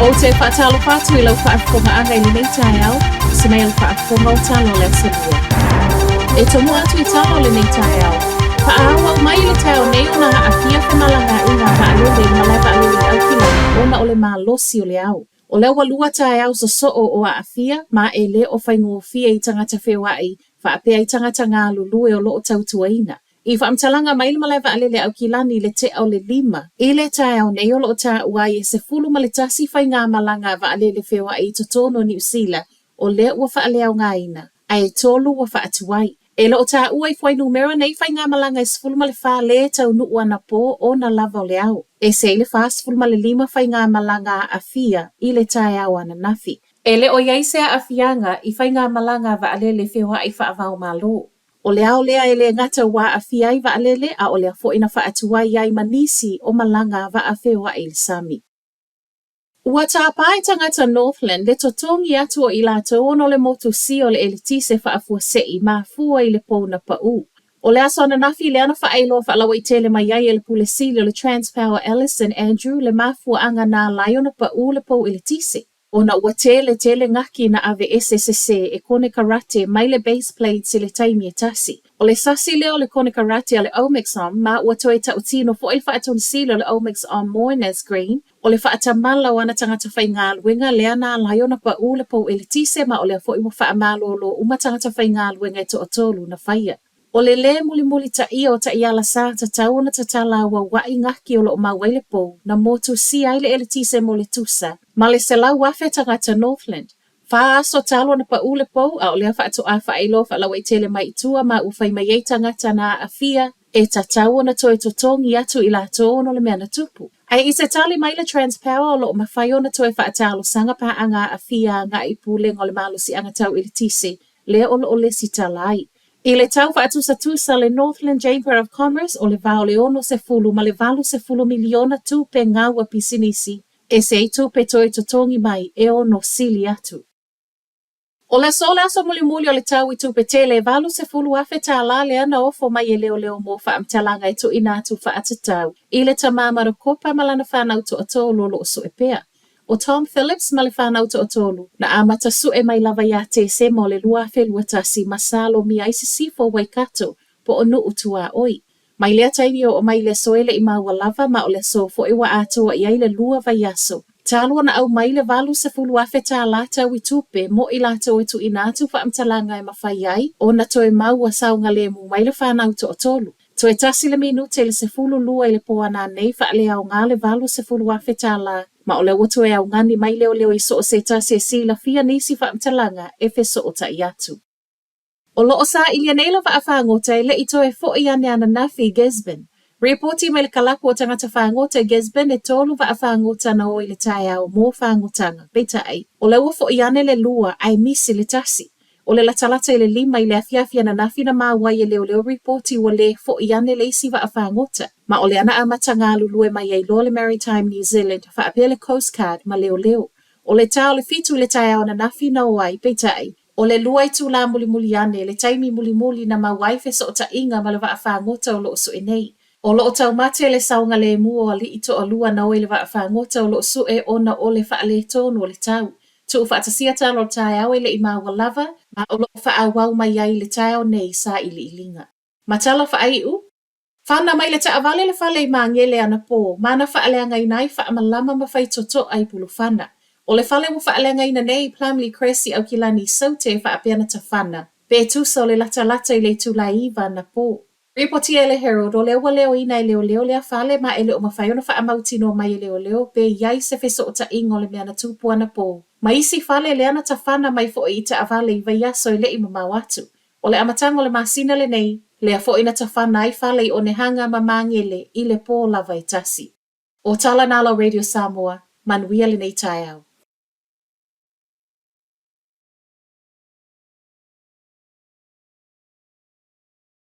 Ou te faatalofa atu i lau faafofogaaga i lenei taeao, se mea o le faafofoga o tala o le Aso Lua. E tomua atu i tala o lenei taeao. Faaauau mai i le taeao nei ona aafia femalagaaiga a vaalele i le malae vaalele i Aukilani ona o le malosi o le ao. O lea ua lua taeao sosoo o aafia ma e le o faigofie i tagata feoai faapea i tagata galulue o lo o tautuaina. I faamatalaga mai le malae vaalele a Aukilani i le tea o le 5 i le taeao nei o lo o taua ai e 11 faigamalaga a vaalele feoai i totonu o Niu Sila o lea ua faaleaogaina, ae tolu ua faatuai. E le o taua i fuainumera nei faigamalaga e 14 lē taunuu anapō ona lava o le ao. Ese ai le 45 faigamalaga aafia i le taeao ananafi. E le o i ai se aafiaga i faigamalaga a vaalele feoai faava-o-Malo. O le ao lea e le gata ua aafia ai vaalele a o lea foi na faatuai ai ma nisi o malaga a vaa feoai i le sami. Ua tapa e tagata Northland le totogi atu o i latou ona o le motusia o le eletise faafuasei mafua i le pou na paʻū. O le aso ananafi lea na faailoa faalauaitele mai ai e le Pule Sili o le Transpower Allison Andrew le mafuaaga na ala ai ona paʻū le pou eletise. Ona ua tele tele gaki na aveese sesē e konekarate mai le base plates i le taimi e tasi. O le sasi lea o le konekarate a le Omexom ma ua toe tautino foi le Faatonu Sili o le Omexom Moinaz Green o le faatamala o ana tagata faigaluega lea na ala ai ona paʻū le pou eletise ma o lea foi ua faamalōlō uma tagata faigaluega e toatolu na faia. O le lē mulimulitaia o taiala sa tatau ona tatala auaua'i gaki o lo o mau ai le pou na motusia ai le eletise mo le tusa ma le 100,000 tagata Northland. Fā aso talu ona paʻū le pou a o lea faatoa faailoa faalauaitele mai i tua ma ua fai mai ai tagata na aafia e tatau ona toe totogi atu i latou ona o le mea na tupu. Ae i se tali mai le Transpower o lo o mafai ona toe faatalosaga paaga aafia agai i Pulega o le Malosiaga Tau Eletise lea o lo o lesitala ai. I le tau faatusatusa le Northland Chamber of Commerce o le va o le 60 ma le 80 miliona tupe gau a pisinisi, ese ai tupe toe totogi mai e ono sili atu. O le aso le aso mulimuli o le tau i tupe tele e $80,000 lea na ofo mai e leoleo mo faamatalaga e tuuina atu faatatau i le tama Marokopa ma lana fanau toatolu o lo o sue pea. ʻO Tom Phillips ma le fanau toatolu, na amata sue mai lava iā Tesema o le 2021 ma salomia ai Sisifo o Waikato po o Nuʻu Tuaoi. Mai lea taimi e oo mai i le aso e le i maua lava ma o le aso foi ua atoa i ai le lua vaiaso. Talu ona aumai le $80,000 tau i tupe mo i latou e tuuina atu faamatalaga e mafai ai ona toe maua saogalemu mai le fanau toatolu. Toe tasi le minute i le 12 i le pō ananei faaleaoga le $80,000 ma o lea ua toe augani mai leoleo i so o se tasi e silafia nisi faamatalaga e fesootai atu. O lo o sailia nei le vaafagota e le i toe fo'i ane ananafi i Gisborne. Ripoti mai le kalapu o tagata fagota i Gisborne e tolu vaafagota na o i le taeao mo fagotaga, peitai, o lea ua fo'i ane le lua ae misi le tasi. O le latalata i le 5 i le afiafi ananafi na maua ai e leoleo ripoti ua lē fo'i ane le isi vaafagota, ma o lea na amata galulue mai ai loa le Maritime New Zealand faapea le Coast Guard ma leoleo. O le ta o le 7 i le taeao ananafi na o ai, peitai, o le lua itulā mulimuli ane, le taimi mulimuli na maua ai fesootaiga ma le vaafagota o lo o sue nei. O lo o taumate le saogalemu o alii toalua na o i le vaafagota o lo o sue ona o le faaletonu o le tau. Tuufaatasia tala o le taeao e le i maua lava, ma o lo o faaauau mai ai i le taeao nei sailiiliga. Ma tala faaiu, Fana mai le taavale le fale i Magele anapō, ma na faaleagaina ai faamalama ma faitotoa i Pulufana. O le fale ua faaleagaina nei i Plumley Cres i Aukilani i Saute faapea na tafana, pe tusa o le latalata i le itula e 9 anapō. Ripotia e le Herald, o lea ua leoina e leoleo lea fale ma e le o mafai ona faamautinoa mai e leoleo pe i ai se fesootaiga o le mea na tupu anapō ma isi fale lea na tafana mai foi i taavale i vaiaso e le i mamao atu. O le amataga o le masina lenei, lea foi na tafana ai fale i Onehanga ma Magele i le pō lava e tasi. O tala na a lau Radio Samoa, manuia lenei taeao.